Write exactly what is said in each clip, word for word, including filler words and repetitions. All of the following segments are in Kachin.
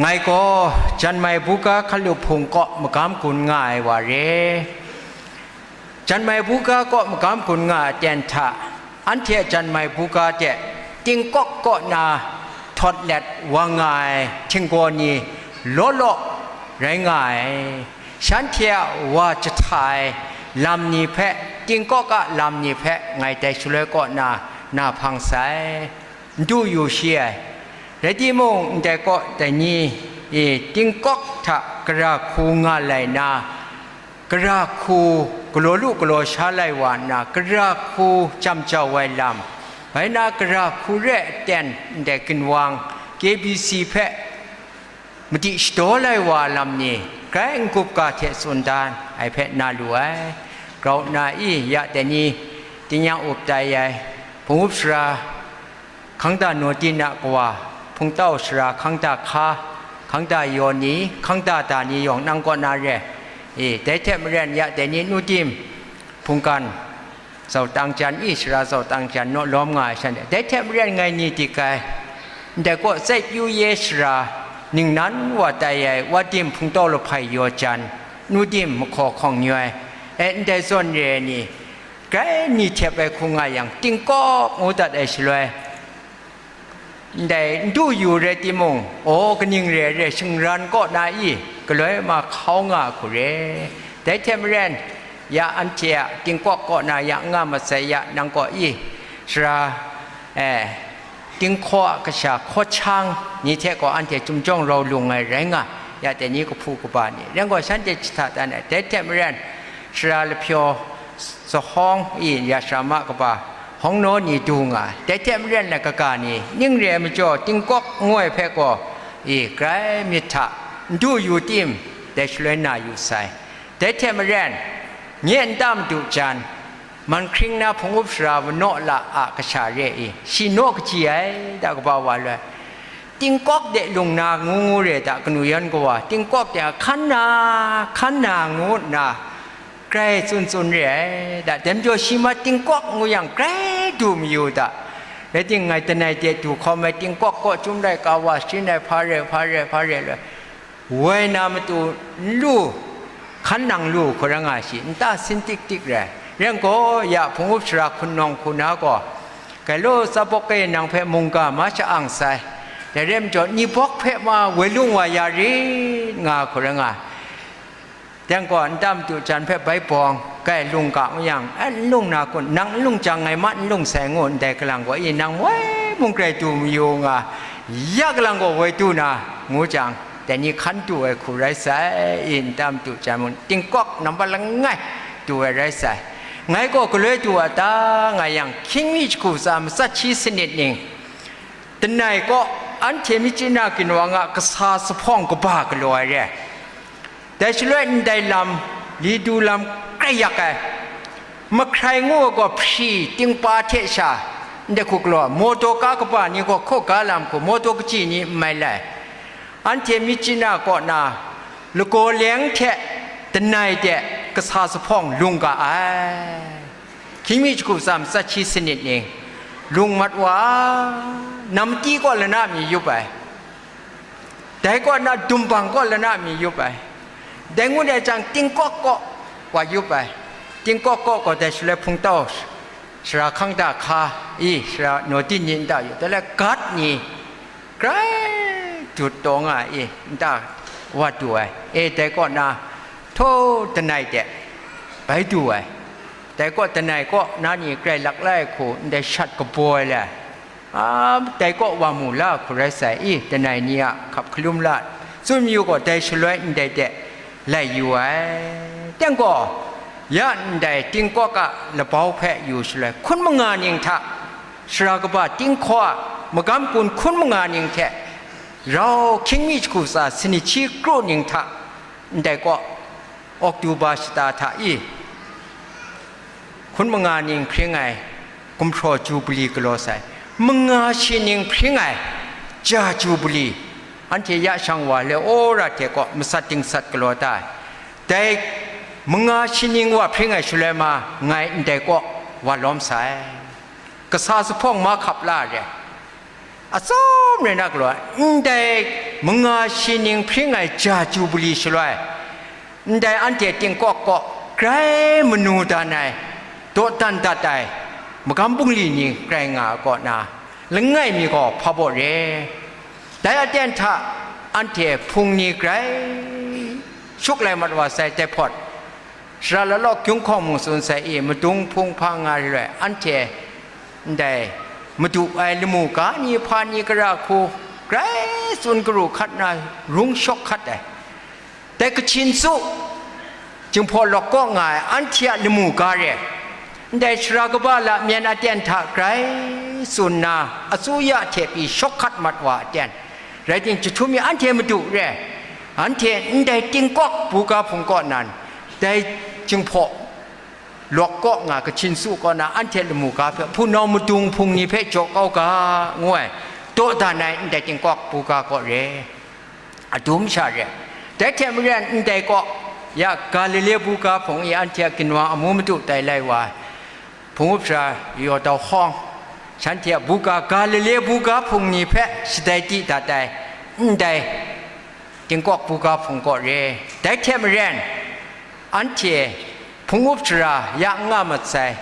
Ngai gaw Janmai Buga Hkalup Hpung kaw magam gun nga ai wa re. Janmai Buga kaw magam gun nga aten hta, anhte a Janmai Buga de tingkawk kaw na htawt let wa nga ai htinggaw ni law law rai nga ai. Shanhte a wa jahta ai lam ni hpe, tingkawk a lam ni hpe ngai dai shaloi kaw na na hpang sai. N du yu shi ai. Rai timung, ndai kaw dai ni, e, tingkawk hta gara hku nga lai na, gara hku galaw lu galaw sha lai wa nna, gara hku jam jau ai lam, bai na gara hku re aten ndai ginwang K B C hpe madi shadaw lai wa lam ni, grai n-gup ga hte tsun dan ai hpe na lu ai. Grau nna i, ya dai ni, tingnyang up tai ai, hpung up sara, Hkangda Nawtin a kawa, Hpungtau sara Hkangda Hka, Hkangda Yawni, Hkangda Dani yawng nang kaw na re. E, dai hte maren ya dai ni nu tim, hpunggan, Zau Tang Jan i, sara Zau Tang Jan naw lawm nga ai shan, dai hte maren ngai ni dik ai. Ndai kaw Zaip Yu Ye sara ningnan wa tai ai, wa tim Hpungtau Lahpai Yaw Jan, nu tim Mahkaw Hkawng Nyoi, e, ndai zawn re ai ni, grai ni htep ai hku nga yang, tingkawk ngu dat ai shaloi, ndai n du yu rai timung, aw, kaning re ai re, shingran kaw na i, galoi ma hkau nga hku re. Dai hte maren, ya anhte a tingkawk kaw na ya nga masai ya, nang kaw i, sara, e, tinghkaw a kasha hkawhchang ni hte gaw anhte chyum jawng rau lung ai rai nga, ya dai ni kahpu kaba ni, rai gaw shanhte jahta dan ai. Dai hte maren, sara lahpyaw, Zahawng i, ya sara ma kaba, hawng naw ni du nga ai. Dai hte maren na kaga ni, ning re ai majaw, tingkawk ngu ai hpe gaw, i, grai myit hta, n du yu tim, dai shaloi na yu sai. Dai hte maren, nye nta madu jan, man hkring na hpung up sara Wanaw La a kasha re i, shi naw kaji ai, da kaba wa loi. Tingkawk de lung na ngu ngu re da, kanu yan kawa, tingkawk de hkan na, hkan na ngu nna, grai tsun tsun re ai da, dai majaw shi ma tingkawk ngu yang grai du mayu da. Rai timung, ngai danai de du hkawm ai tingkawk kaw chyum rai ka wa, sharin ai hpa re, hpa re, hpa re, loi. Woi na matu n lu, hkan nang lu hku rai nga shi, nta sin tik tik rai. Rai gaw, ya hpung up sara hkun nawng hku na gaw, gailaw tsabawk e nang hpe mungga ma sha-ang sai. Dai rai majaw, ni bawk hpe ma woi lung wa ya rit nga hku rai nga. Dai gaw, nta madu jan hpe bai bawng, grai lung ga ngu yang, "Ai, n lung na kun, nang n lung jang, ngai ma n lung sai," ngu ndai galang gaw, "I, nang woi mung grai du mayu nga, ya galang gaw woi du na," ngu jang, dai ni hkan du ai hku rai sai, i, nta madu jan mung, tingkawk nambat langai du ai rai sai. Ngai gaw galoi du a ta, nga yang, hkying mi jahku tsa matsat shi sanit ning, Danai kaw, anhte Myitkyina ginwang a kasa sahpawng kaba galaw ai re ai. Dai shaloi ndai lam, li du lam grai yak ai. Mahkrai ngu ai gaw hpri, tingpa hte sha, ndai hku galaw, mawtaw ka kaba ni gaw hkaw ga lam hku, mawtaw kaji ni n mai lai. Anhte Myitkyina kaw na lagaw leng hte danai de kasa sahpawng lung ga ai. Hkying mi jahku tsa matsat shi sanit ning, lung mat wa, Namti kaw lana mi yup ai, dai kaw na Dumbang kaw lana mi yup ai, dai ngut ai jang, tingkawk kaw wa yup ai, tingkawk kaw gaw dai shaloi hpungtau, sara hkang da hka i, sara naw din ni nta yu, dai lai gat ni, grai dut taw nga ai i, nta wa du ai, e, dai kaw na htaw danai de bai du ai, dai kaw danai kaw na ni grai lak lai ai hku ndai shat kabaw ai le, a, dai kaw wa mu la hku rai sai i, danai ni a hkap hkalum la, tsun mayu gaw, dai shaloi ndai de lai yu ai. Teng gaw, ya ndai tingkawk a labau hpe yu shaloi, hkun manga ning hta, sara kaba tinghkaw a magam gun hkun manga ning hte rau hkying mi jahku tsa sanit shi kru ning hta, ndai kaw, Oktoba shata hta i, hkun manga ning hpring ai gumhpraw Jubili galaw sai, manga shi ning hpring ai ja Jubili, anhte ya shang wa le, aw ra hte kaw masat dingsat galaw da ai. Dai manga shi ning wa hpring ai shaloi ma, ngai ndai kaw wa lawm sai, kasa sahpawng mahkap la re, atsawm rai na galaw ai, ndai Manga shi ning hpring ai ja Jubili shaloi, ndai anhte tingkawk kaw grai manu dan ai, dawdan dat ai, magam bungli ni grai nga ai kaw na, langai mi gaw hpa baw re. Dai aten hta anhte hpung ni grai shuk lai mat wa sai, dai hpawt, Sara lawlaw gyung hkawng mung tsun sai i, madung hpung hpa nga ai, anhte ndai madu ai lamu ga ni, hpa ni, gara hku grai tsun garu hkat na, rung shawk hkat ai. Dai Kachin Tsu, Jinghpaw Lawk kaw nga ai anhte a lamu ga re, ndai sara kaba lamyan aten hta grai tsun na, asuya hte pyi shawk hkat mat wa aten, rai timung, jahtum mi anhte madu re, anhte ndai tingkawk buga hpung kaw nan, dai Jinghpaw Lawk kaw nga Kachin Tsu kaw na anhte lamu ga hpe hpunau madung hpung ni hpe jaw kau ga, ngu ai, dawdan ai ndai tingkawk buga kaw re, adum sha re. Dai hte maren ndai kaw ya Galile buga hpung i anhte a ginwang amu madu tai lai wa ai, hpung up sara Yaw Dau Hkawng, shanhte a buga, Galile buga hpung ni hpe shadai di dat ai ndai tingkawk buga hpung kaw re. Dai hte maren, anhte hpung up sara ya n nga mat sai,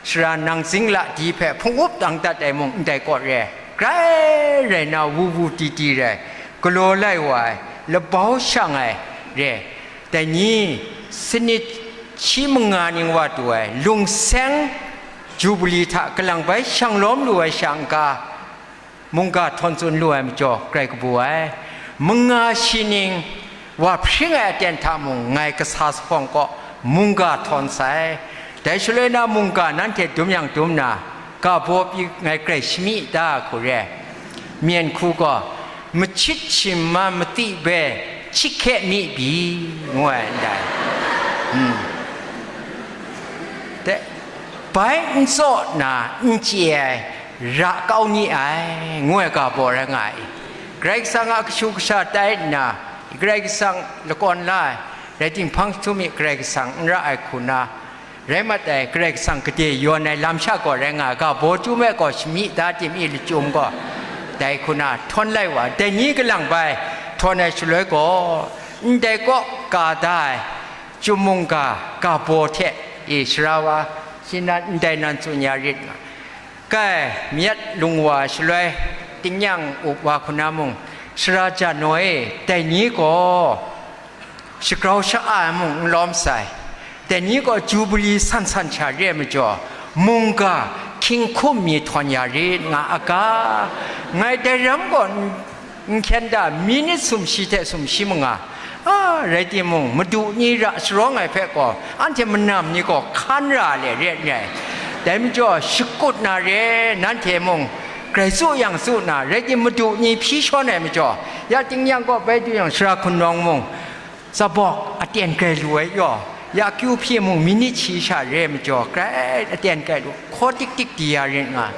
sara nang zingla di hpe hpung up dang dat ai mung ndai kaw re. Grai rai na, wu wu ti ti rai, galaw lai wa ai, labau shang ai re. Dai ni, sanit shi manga ning wa du ai, lungseng Jubili hta kalang bai shang lawm lu ai sha n-ga, mungga htawn tsun lu ai majaw, grai kabu ai. Manga shi ning wa hpring ai aten hta mung, ngai kasa sahpawng kaw mungga htawn sai. Dai shaloi na mungga nanhte dum yang dum na, ga baw pyi ngai grai shami ta hku re. Myen hku gaw, machit shim ma mati be, chyi hkye mi pyi, ngu ai ndai. Hmm. Te, bai n tsaw na, n chye ai, ra kau ni ai, ngu ai ga baw rai nga ai. Karai Kasang a kashu kasha tai nna, Karai Kasang lakawn la ai, rai timung, hpang jahtum mi Karai Kasang n ra ai hku na, rai mat ai, Karai Kasang gade yawn ai lam sha gaw rai nga ai, ga baw chyum e gaw, shami da tim i lachyum gaw, dai hku na htawn lai wa, dai ni kalang bai htawn ai shaloi gaw, ndai kaw ka da ai, Chyum mungga, ga baw hte, e, sara wa, shi nan ndai nan tsun ya rit nga. Kai, myit lung wa shaloi, tingnyang up wa hku na mung, sara ja naw e, dai ni gaw, shagrau sha-a ai mung n lawm sai, dai ni gaw Jubili san san sha re ai majaw, mungga hkying hkum mi htawn ya rit nga a ga, ngai dai ram gaw n, n hkyen da, minit sumshi hte sumshi manga, a, rai timung, madu ni ra sharawng ai hpe gaw, anhte manam ni gaw hkan ra le re ai. Dai majaw, shakut na re, nanhte mung, grai tsu yang tsu na, rai tim, madu ni hpyi shawn ai majaw, ya tingnyang kaw bai du yang, sara hkun nawng mung, tsabawk aten grai lu ai yaw, ya akyu hpyi mung, minit shi sha re ai majaw, grai aten grai lu, hkaw tik tik di ya rit nga.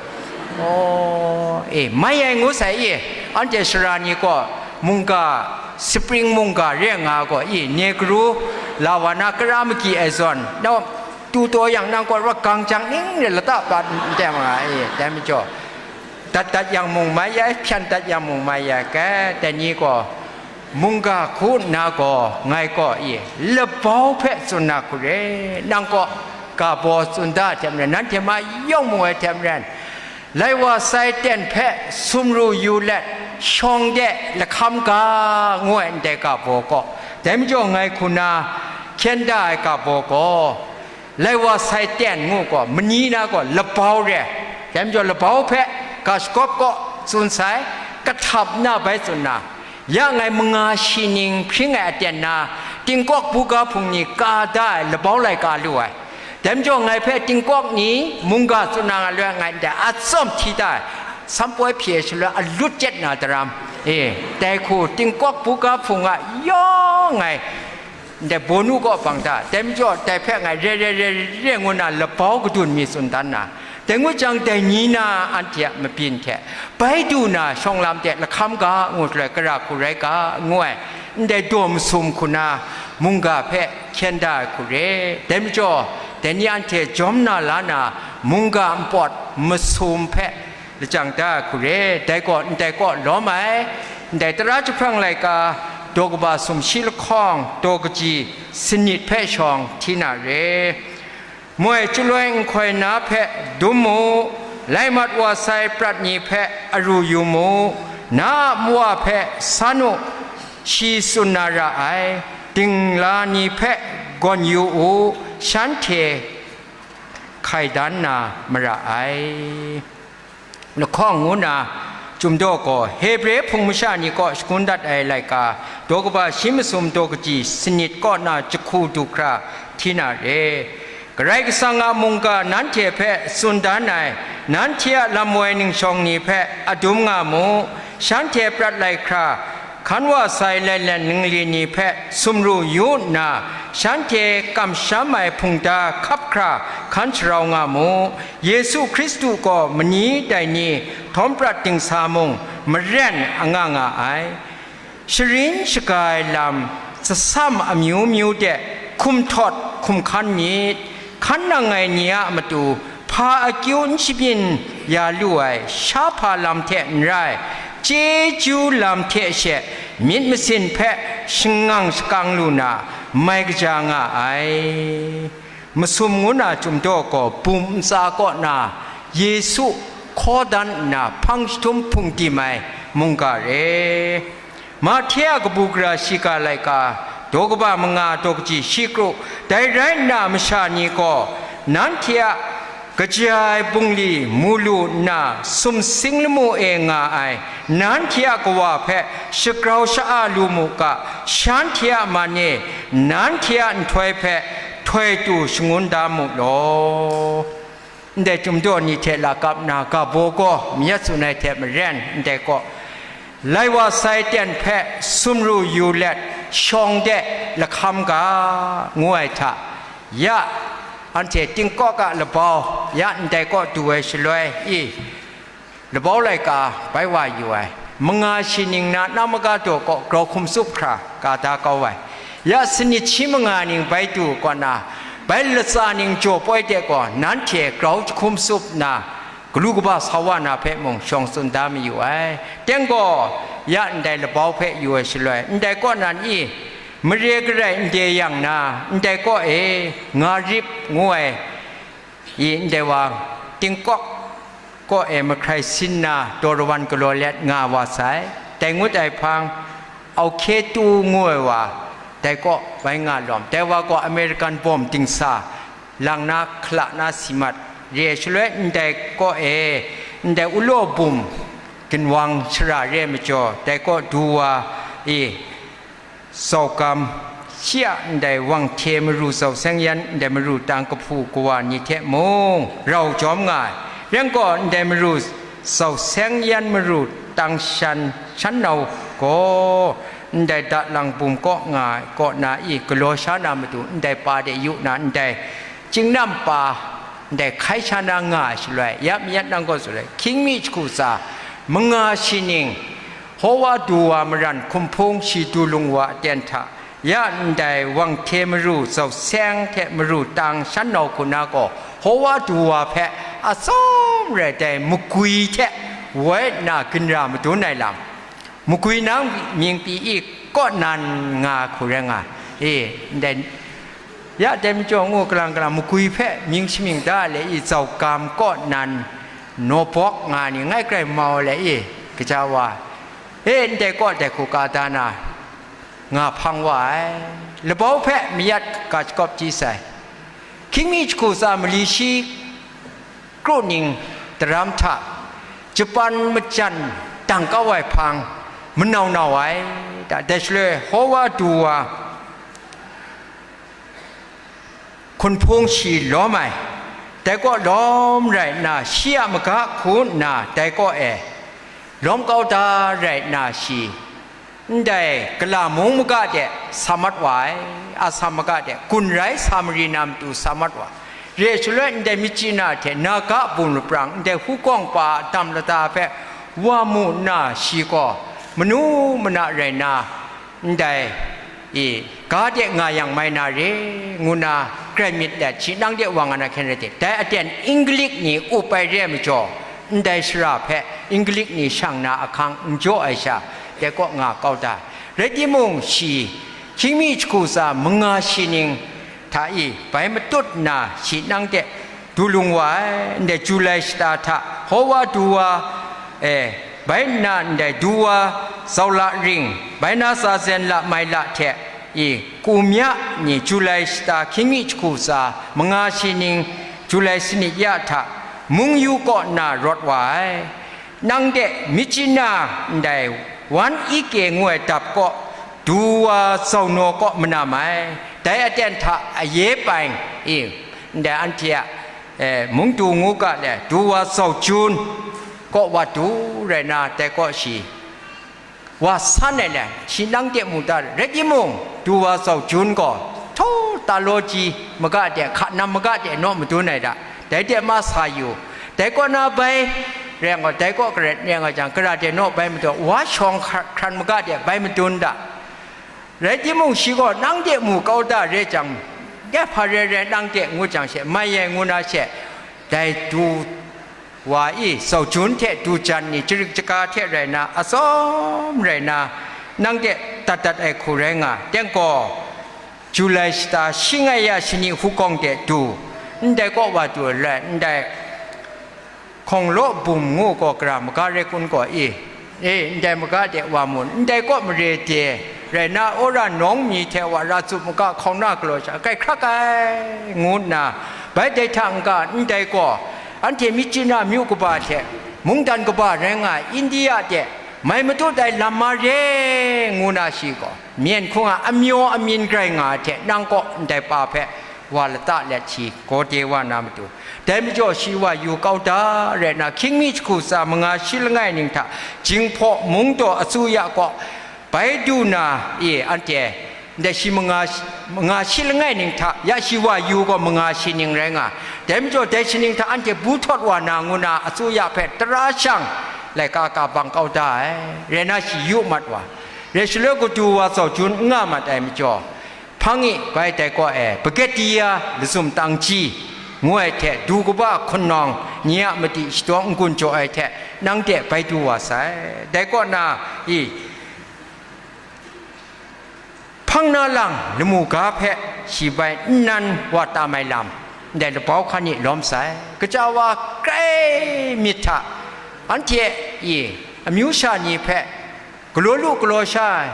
Aw, e, mai ai ngu sai e, anhte sara ni gaw, mungga, spring mungga re nga gaw, e, Negru, la wa na kara magyi ai zawn, nau, tu taw yang nang gaw rawt gang jang ning re lata bat n tem nga, e, dai majaw, dat dat yang mung mai ai, hpyan dat yang mung mai ai, kai, dai ni gaw, mungga hku nna gaw, ngai gaw, e, labau hpe tsun na hku re, nang gaw, ga baw tsun da ai hte maren, nanhte ma yawng mu ai hte maren, lai wa sai ten hpe sumru yu let, shawng de lahkam ga, ngu ai ndai ga baw gaw, dai majaw ngai hku na hkyen da ai ga baw gaw, lai wa sai ten ngu gaw, mani na gaw labau re, dai majaw labau hpe ga shagawp gaw tsun sai, kahtap na bai tsun na, ya ngai manga shi ning hpring ai aten na, tingkawk buga hpung ni ka da ai labau laika lu ai. Dai majaw ngai hpe tingkawk ni mungga tsun na nga loi ngai ndai atsawm hti da ai, sampoi hpye shaloi alut chye na daram, e, dai hku tingkawk buga hpung a yawng ngai ndai bawnu kaw bang da, dai majaw dai hpe ngai re re re re ngu na labau kadun mi tsun dan na, dai ngut jang dai ni na anhte a mabyin hte bai du na shawng lam de lahkam ga ngu shaloi, gara hku rai ga ngu ai, ndai daw masum hku na mungga hpe hkyen da ai hku re. Dai majaw, dai ni anhte jawm na la na, mungga npawt masum hpe lajang da ai hku re. Dai gaw ndai kaw lawm ai, Ndai tara jahprang laika daw kaba sumshi lahkawng daw kaji sanit hpe shawng hti na re. Moi chyaloi nhkoi na hpe dum mu, lai mat wa sai prat ni hpe aru yu mu, na a mawa hpe san u, shi tsun na ra ai, dingla ni hpe gawn yu u, shanhte hkai dan na mara ai. Lahkawng ngu na, Chyum daw gaw Hebre hpung masha ni kaw shangun dat ai laika, daw kaba shi masum daw kaji sanit kaw na jahku du hkra hti na re. Karai Kasang a mungga nanhte hpe tsun dan ai, nanhte a lam woi ningshawng ni hpe adum nga mu, shanhte prat lai hkra, hkan wa sai lailen ningli ni hpe sumru yu nna, shanhte kamsham ai hpungda hkap hkra hkan sharau nga mu. Yesu Hkristu gaw mani dai ni htawm prat dingsa mung maren anga nga ai. Sharin shaga ai lam, tsasam amyu myu de hkum htawt hkum hkan myit. Hkan nang ai ni a matu hpa akyu n shabyin ya lu ai, shahpa lam hte n rai, chyeju lam hte she myit masin hpe shangang shakang lu na, mai kaja nga ai. Masum ngu na Chyum daw gaw bum ntsa kaw na Yesu hkaw dan nna hpang jahtum hpung dim ai mungga re. Mahte a kabu gara shiga laika, daw kaba manga daw kaji shi kru, dai rai nna masha ni gaw, nanhte a kaja ai bungli mu lu nna, sumsing lamu e nga ai nanhte a Kawa hpe shagrau sha-a lu mu ga, shanhte a man e nanhte a nhtoi hpe htoi tu shangun da mu law. Ndai Chyum daw ni hte lakap na ga baw gaw mayat tsun ai hte maren, ndai kaw, lai wa sai ten hpe sumru yu let, shawng de lahkam ga, ngu ai hta, ya, anhte tingkawk a labau, ya ndai kaw du ai shaloi, i, labau laika bai wa yu ai, manga shi ning na na maga daw kaw grau hkum tsup hkra ka da kau ai, ya sanit shi manga ning bai du kaw na, bai latsa ning jaw poi de gaw, nanhte grau jahkum tsup nna, galu kaba sa wa na hpe mung shawng tsun da mayu ai. Teng gaw, ya ndai labau hpe yu ai shaloi, ndai kaw nan i, mare garai n de yang na, ndai kaw e, nga rip ngu ai, i ndai wa, tingkawk kaw e mahkrai sin na, daw rawan galaw let nga wa sai. Dai ngut ai hpang, Auhkyetu ngu ai wa, dai kaw bai nga lawm. Dai wa gaw American bawm dingsa lang na, hkala na si mat re ai shaloi, ndai kaw e, ndai ulaw bum ginwang shara re ai majaw, dai kaw du wa i, Zaugam, shi a ndai Wang Hte maru Zau Seng Yan ndai maru tang kahpu kawa ni hte mung rau jawm nga ai. Rai gaw, ndai maru Zau Seng Yan maru tang shan shan nau gaw, ndai dalang bum kaw nga ai kaw na i galaw sha na matu, ndai pa de yu na, ndai Chingnam pa ndai hkai sha na nga ai shaloi, ya mayat nang gaw tsun ai, hkying mi jahku tsa manga shi ning, Hawwa du wa maran hkumhpung shi du lung wa aten hta, ya ndai Wang Hte maru Zau Seng hte maru tang shan nau hku na gaw, Hawwa du wa hpe atsawm rai dai magwi hte woi nna ginra madun ai lam, magwi nang mying pyi i kaw nan nga hku rai nga, e, ndai, ya dai majaw ngu kalang kalang magwi hpe mying shamying da le i, Zaugam kaw nan nawbawk nga ni ngai grai mau le i, kaja wa, e, ndai kaw dai hku ka da na, nga hpang wa ai. Labau hpe mayat ga shakawp chyi sai. Hkying mi jahku tsa mali shi kru ning daram hta Japan majan dang kau ai hpang manau nau ai, da, dai shaloi Hawwa du wa hkunhpung shi lawm ai, dai kaw lawm rai nna, shi a maga hku nna dai kaw e lawm kau da rai nna, shi ndai gala mung maga de sa mat wa ai, Assam maga de gun rai sa mari na matu sa mat wa ai. Re ai shaloi, ndai Myitkyina hte Naga bum lapran, ndai hukawng pa a dam lata hpe wa mu nna, shi gaw manu mana rai nna, ndai e, ga de nga yang mai na re, ngu na grai myit let, shi nang de wa nga na hkyen rai de, dai aten Inglik ni up ai re ai majaw, ndai shara hpe Inglik ni shang na ahkang n jaw ai sha, dai kaw nga kau da. Rai timung, shi hkying mi jahku tsa manga shi ning hta i bai matut nna, shi nang de du lung wa ai. Ndai Julai shata hta Howa du wa, e, bai nna ndai du wa Zaula ring, bai na tsa zen la mai la hte i, kumya ni Julai shata hkying mi jahku tsa manga shi ning Julai sanit ya hta Mung Yu kaw nna rawt wa ai. Nang de Myitkyina ndai Wan Ike ngu ai dap kaw du wa Zaunaw kaw manam ai. Dai aten hta Aye Paing i, ndai anhte a, e, mung du ngu ga le, du wa Zaujun kaw wa du rai na, dai kaw shi wa san ai le, shi nang de mu da, rai timung, du wa Zaujun gaw, htaw, taloji maga de, hka nam maga de naw madun ai da, dai de ma sa yu, dai kaw na bai, rai nga, dai kaw garet rai nga jang, gara de naw bai madu, wa shawng hkra-, hkran maga de bai madun da. Rai timung, shi gaw nang de mu kau da re jang, de hpa rai rai nang de ngu jang she, mai ai ngu na she, dai du wa i, Zaujun hte du jan ni jarik jaga hte rai na, atsawm rai na, nang de dat dat ai hku rai nga, teng gaw, Julai shata shing ai ya shani hukawng de du, ndai kaw wa du ai, ndai Hkawng Law Bum ngu gaw gara maga rai kun gaw i, e, ndai maga de wa mu, ndai kaw mare de, rai na, Ora nawng mi hte wa ra tsup maga hkauna galaw sha, kai hkrak ai, ngu nna, bai dai hta n-ga, ndai gaw, anhte Myitkyina myu kaba hte mungdan kaba rai nga ai India de mai matut ai lam ma re, ngu na shi gaw, myen hkung a amyaw amyin grai nga ai hte nang kaw ndai pa hpe wa lata let shi gaw de wa na matu, dai majaw shi wa yu kau da rai na, hkying mi jahku tsa manga shi langai ning hta Jinghpaw Mung daw Atsuya kaw bai du na i, anhte ndai shi manga, manga shi langai ning hta ya shi wa yu gaw manga shi ning rai nga, dai majaw dai shi ning hta anhte bu htawt wa na ngu na Atsuya hpe tara shang laika ka bang kau da ai, rai na shi yu mat wa, rai shaloi kadu wa Zaujun n nga mat ai majaw, Hpang i bai dai kaw e, Brigadier Lazum Tangji ngu ai hte du kaba hkunawng ni a madi shadaw n-gun jaw ai hte nang de bai du wa sai. Dai kaw na i, hpang na lang lamu ga hpe shi bai nnan wa tam ai lam, ndai labau hkan ni lawm sai. Kaja wa grai myit hta, anhte i amyu sha ni hpe galaw lu galaw sha ai,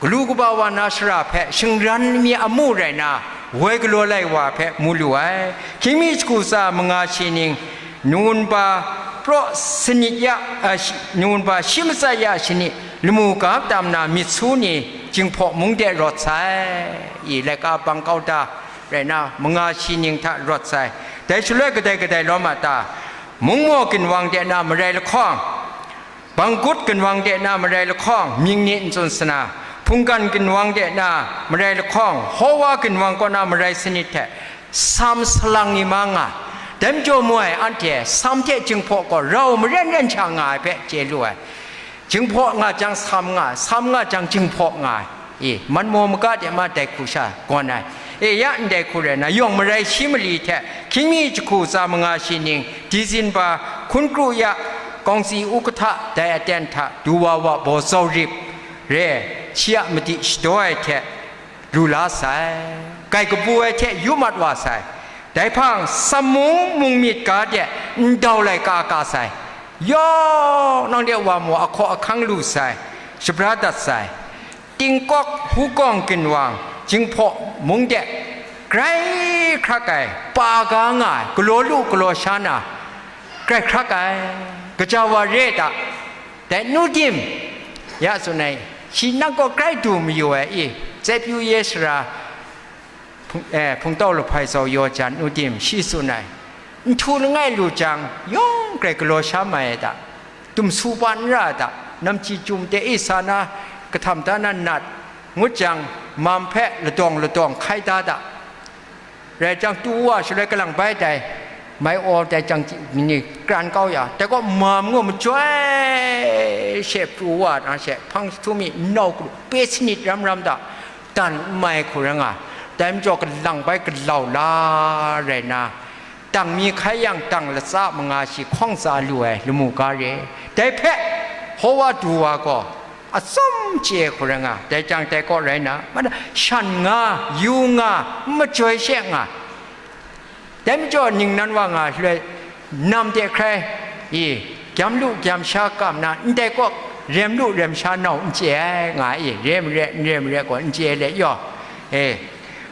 galu kaba wa na shara hpe shingran mi amu rai na, woi galaw lai wa hpe mu lu ai. Hkying mi jahku tsa manga shi ning, Nunba praw sanit ya, a, shi, Nunba shi matsat ya shani, lamu ga tam na myit su ni, Jinghpaw Mung de rawt sai, i laika bang kau da rai na, manga shi ning hta rawt sai. Dai shaloi kadai kadai lawm a ta? Mungmaw ginwang de na marai lahkawng, Banggut ginwang de na marai lahkawng, mying ni n tsun sana, hpunggan ginwang de na marai lahkawng, Howa ginwang kaw na marai sanit hte, Sam salang ni ma nga, dai majaw mu ai anhte Sam hte Jinghpaw gaw rau maren ren sha nga ai hpe chye lu ai. Jinghpaw nga jang Sam nga ai, Sam nga jang Jinghpaw nga ai. E, Manmaw maga de ma dai hku sha gawn ai. E, ya ndai hku rai na, yawng marai shi mali hte hkying mi jahku tsa manga shi ning, Dizinba hkun kru ya kawngsi u kahta dai aten hta du wa wa baw zau rip re, shi a madi shadaw ai hte lu la sai. Kai kabu ai hte yu mat wa sai. Dai hpang, Sammung mung myit ga de ndau lai ka ka sai. Yawng nang de wa mu ahkaw ahkang lu sai, shabra dat sai. Tingkawk hukawng ginwang Jinghpaw Mung de grai hkrak ai, pa ga nga ai, galaw lu galaw sha na, grai hkrak ai, gaja wa re ai ta? Dai Nudim, ya tsun ai, shi nang kaw grai du mayu ai i, Tsepyu ye sara, Hpung-, eh, Hpungtau Lahpai Zau Yaw Jan Nudim, shi tsun ai, nhtu langai lu jang, yawng grai galaw sha mai ai ta? Dumsu pa n ra ai ta? Namchyi chyum de i sa na, kahtam da na nat, ngut jang, mam hpe ladawng ladawng hkai da ta? Rai jang, tu wa shaloi kalang bai dai, mai aw dai jang, ni kran kau ya, dai gaw mam ngu majoi she pru wa na she, hpang jahtum mi nnau galu pe sanit ram ram da, dan n mai hku rai nga, dai majaw kalang bai galau la rai na, dang mi hkai yang dang latsa manga shi hkawng tsa lu ai lamu ga re. Dai hpe, Howa du wa gaw, atsawm chye hku rai nga, dai jang dai kaw rai na, ma na, shan nga, yu nga, majoi she nga, dai majaw ningnan wa nga shaloi, nam de hkrai, i, gyam lu gyam sha kam na, ndai kaw rem lu rem sha nau n chye ai nga, i, re mare, n re mare gaw n chye ai le yaw, e,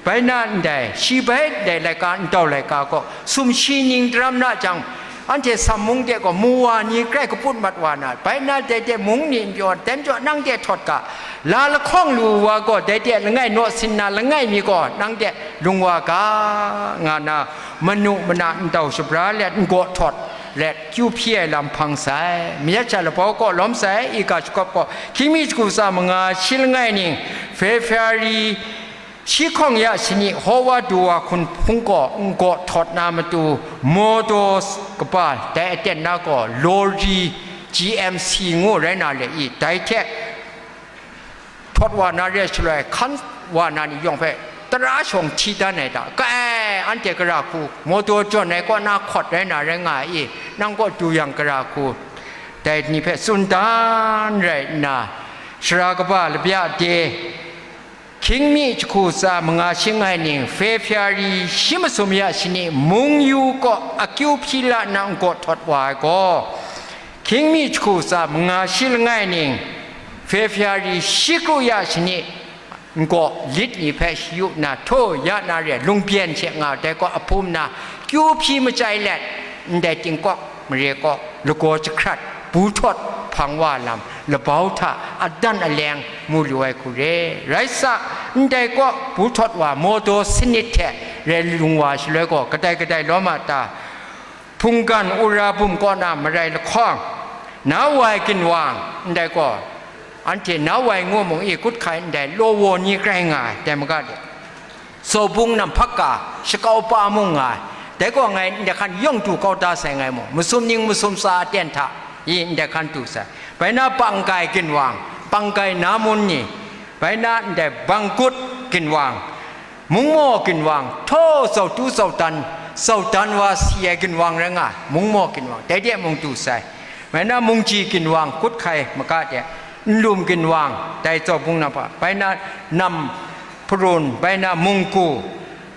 bai na ndai, shi bai ndai laika, ndau laika gaw, sumshi ning daram na jang, anhte Sam mung de gaw mu wa ni grai kaput mat wa na, bai na dai de mung ni n pyaw, dai majaw nang de htawt ga, la lahkawng lu wa gaw, dai de langai naw sin na langai mi gaw, nang de lung wa ga, nga na, manu mana ndau shabra let, n gaw htawt let, kyu hpyi ai lam hpang sai. Mayat sha labau kaw lawm sai, i ga shagawp gaw, hkying mi jahku tsa manga shi langai ning, February, shi hkawng ya shani, Howa Duwa hkunhpung gaw n gaw htawt na matu, mawdaw kaba dai aten na gaw, lori, G M C ngu rai na le i, dai hte htawt wa na re ai shaloi, hkan wa na ni yawng hpe tara shawng hti dan ai hta, ka ai, anhte gara hku, mawdaw jawn ai kaw na hkawt rai na rai nga i, nang kaw du yang gara hku, dai ni hpe tsun dan rai nna, sara kaba labya de, hkying mi jahku tsa manga shi langai ning, February shi masum ya shani, mung yu kaw akyu hpyi la nna n gaw htawt wa ai gaw, hkying mi jahku tsa manga shi langai ning, February shi kru ya shani, n gaw lit ni hpe shayu nna, htaw ya na re, lungpyen she nga dai gaw ahpum na, kyu hpyi machyai let, ndai tingkawk mare kaw lagaw jahkrat, bu htawt hpang wa lam, labau hta adan aleng mu lu ai hku re. Rai sa, ndai kaw bu htawt wa mawdaw sanit hte rai lung wa shaloi gaw, kadai kadai lawm a ta? Hpunggan Ura bum kaw na marai lahkawng, na wai ginwang, ndai gaw, anhte na wai ngu mung i, kut hkai ndai law waw ni grai nga ai, dai maga de, zaubung namhpak ga, shakau pa mung nga ai, dai gaw ngai ndai hkan yawng du kau da sai ngai mung, masum ning masum tsa aten hta i ndai hkan du sai. Bai na, banggai ginwang, banggai na mun ni, bai na, ndai banggut ginwang, mungmaw ginwang, htaw zautu zautan, zautan wa si ai ginwang rai nga ai, mungmaw ginwang, dai de mung du sai. Bai na, mungji ginwang, kut hkai maga de, nlum ginwang, dai zaubung namhpak, bai na, nam hparun, bai na, mungku,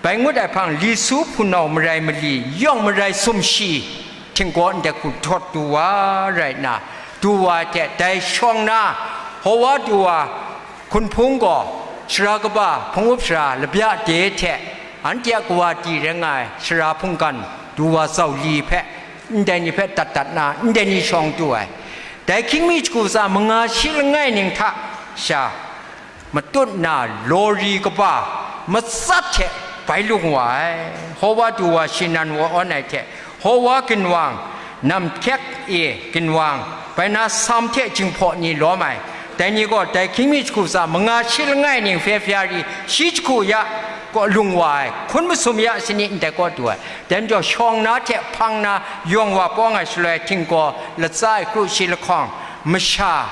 bai ngut ai hpang, li su hpunau marai mali, yawng marai sumshi, htinggaw ndai hku htawt du wa rai nna, du wa ai hte, dai shawng na, Howa Duwa hkunhpung gaw, sara kaba, hpung up sara, labya de hte, anhte a kawa di rai nga ai, sara hpunggan, Duwa zau li hpe, ndai ni hpe dat dat nna, ndai ni shawng du ai. Dai hkying mi jahku tsa manga shi langai ning hta sha, matut na lori kaba matsat hte bai lung wa ai. Howa Duwa shi nan wa awn ai hte, Howa ginwang, namhkyek e ginwang, bai na, Sam hte Jinghpaw ni lawm ai. Dai ni gaw dai hkying mi jahku tsa manga shi langai ning, February shi jahku ya kaw lung wa ai, hkun masum ya shani ndai kaw du ai. Dai majaw, shawng na hte hpang na yawng wa pawng ai shaloi, htinggaw latsa ai kru shi lahkawng, masha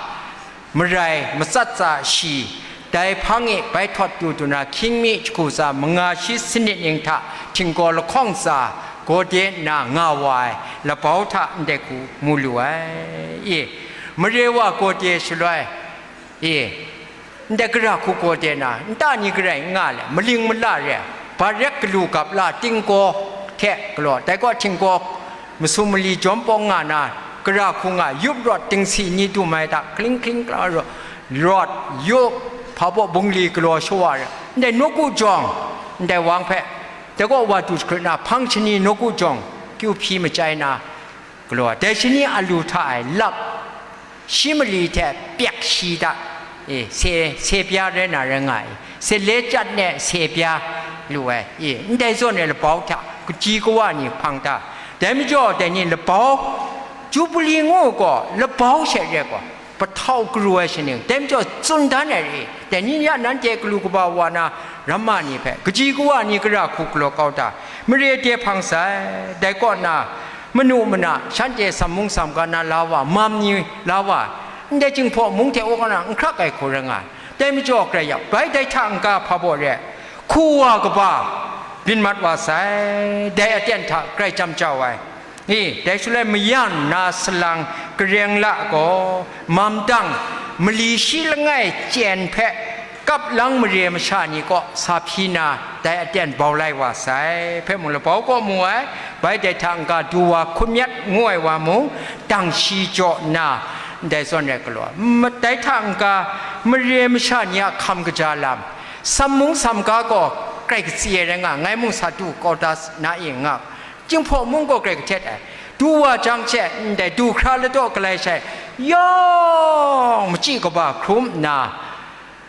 marai matsat tsa shi, dai hpang e bai htawt du du na, hkying mi jahku tsa manga shi sanit ning hta htinggaw lahkawng tsa, gawde nna nga wa ai labau hta ndai hku mu lu ai. E, mare wa gawde shaloi, e, ndai gara hku gawde na, nta ni garai n nga le, maling mala re, barek galu gap la, tinggaw hte galaw, dai gaw htinggaw masum mali jawm pawng nga na, gara hku nga, yup rawt dingsi ni dum ai hta, hkaling hkaling kala rawt, rawt, yup, hpa baw bungli galaw shawa re, ndai nawku jawng, ndai wang hpe, dai gaw wa du jahkrit na, hpang shani nawku jawng, kyu hpyi machyai na, galaw ai. Dai shani a lu hta e lap, shi mali hte pyak shi hta, e, se, se bya rai na rai nga ai, se le chyat ne se bya lu ai, e, ndai zawn e labau hta kaji kawa ni hpang hta, dai majaw dai ni labau, Jubili ngu gaw labau she re gaw, pahtau garu ai shaning, dai majaw tsun dan ai re, dai ni ya nanhte galu kaba wa na ramma ni hpe, kaji kawa ni gara hku galaw kau hta, mare de hpang sai, dai kaw na, manu mana, shanhte Sam mung Sam ga na la wa, mam ni la wa, ndai Jinghpaw mung hte wa na n hkrak ai hku rai nga ai. Dai majaw, Karai ya, bai dai hta n-ga hpa baw re, hku wa kaba byin mat wa sai, dai aten hta Karai jam jau ai. I, dai shaloi mayan na salang kareng la gaw, mam dang, mali shi langai chyen hpe kap lang mare masha ni kaw sa hpyi na, dai aten bau lai wa sai, hpe mung labau kaw mu ai, bai dai hta n-ga du wa hkum yat ngu ai wa mung, dang shi jaw nna, ndai zawn rai galaw. Ma-, dai hta n-ga mare masha ni a hkam kaja lam, sam mung sam ga gaw grai katsi ai rai nga, ngai mung sa du kau da na i nga, Jinghpaw mung gaw grai kahtet ai. Du wa jang she, ndai du hkra ladaw galai shai, yawng machyi kaba hkrum nna,